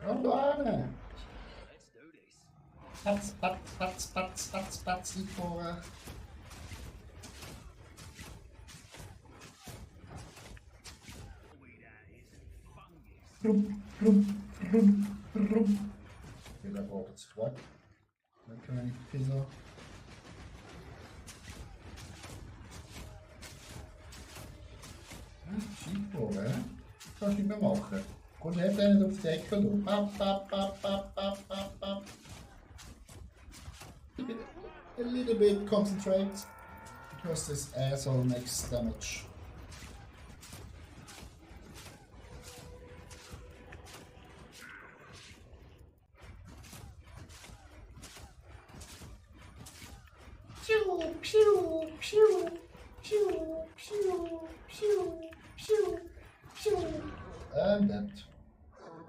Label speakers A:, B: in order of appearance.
A: Komm da rein. Patz, patz, patz, patz, patz, patz, eingefahren. Rum, rum, rum, rum. Wieder braucht es Quad. Dann kann ich Pizza. Skifahren? Das kannst du nicht mehr machen. Kommst nicht auf die Decke drauf. Bap, bap, bap, bap, bap, bap, bap. A little bit concentrate because this asshole makes damage.